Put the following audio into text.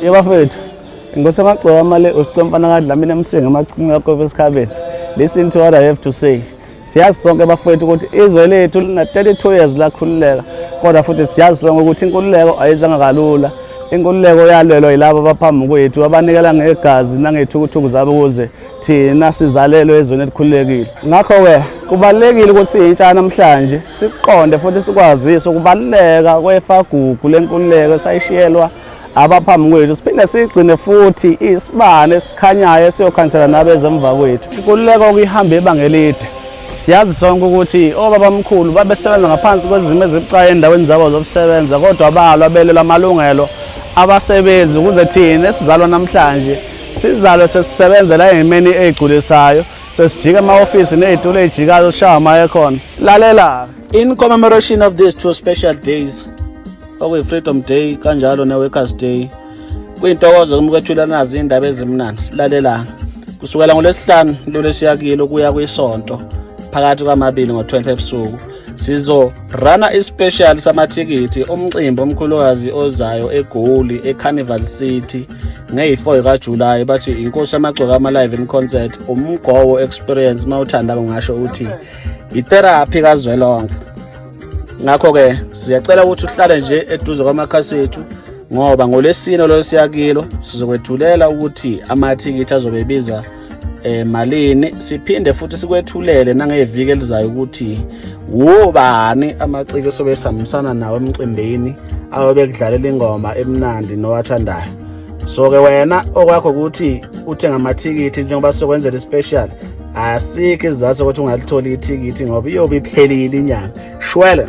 Yebafethu, inkosi amagcokama le usice mfana kaDlamini emsinga amachunga yakho esikhabeni. Listen to what I have to say. Siyazi sonke bafethu ukuthi izwe lethu lina 32 years lakhululeka, kodwa futhi siyazi sonke ukuthi inkululeko ayizanga kalula. Inkululeko yalwelwa yilabo abaphambi kwethu abanikela ngegazi nangethukuthuku zabo ukuze thina sizalelwe ezweni elikhululekile. Ngakho-ke kubalulekile ukuthi siyintsha namhlanje siqonde futhi sikwazise ukubaluleka kwefagugu lenkululeko esayishiyelwa abaphambi kwethu, siphinde sigcine futhi isibane esikhanyayo esiyokhanyisela nabezemva kwethu. Inkululeko kuyihambe ibanga elide. Siyazi sonke ukuthi obabamkhulu babesebenza ngaphansi kwezimo ezibucayi endaweni zabo zokusebenza, kodwa balwa belwela amalungelo abasebenzi ukuze thina esizalwa namhlanje sizalwe sesisebenzela ey'meni ey'gculisayo, sesijika ema-ofisi ney'tulo ey'jikayo sishaya ama-aircon. Lalela, in commemoration of these two special days, okuyi-Freedom Day kanjalo ne-Workers Day, kuyintokozo kimi ukwethula nazi iy'ndaba ezimnandi. Lalela, kusukela ngoLwesihlanu lolu esiyakilo kuya kwisonto phakathi kwamabili ngo-12 ebusuku sizorana ispecial samathikithi omcimbi omkhulukazi ozayo eGoli eCarnival City ngeyi-4 kaJulayi. Bathi inkosi amagcokama live in concert, umgowo experience, mawuthanda ungasho uthi itherapy kazwelonke. Ngakho-ke siyacela ukuthi uhlale nje eduze kwamakhasi ethu, ngoba ngolwesine lo siyakilo sizokwethulela ukuthi amathikithi azobe ebiza malini, siphinde futhi sikwethulele nangeviki elizayo ukuthi wobani amaciko esobe sihambisana nawo emcimbini ayobe kudlalela ingoma emnandi nowathandayo. So-ke wena okwakho ukuthi uthenga amathikithi njengoba sizokwenzela ispecial, asikho isizathu sokuthi ungalitholi ithikithi ngoba iyobe iphelile inyanga. Shwele.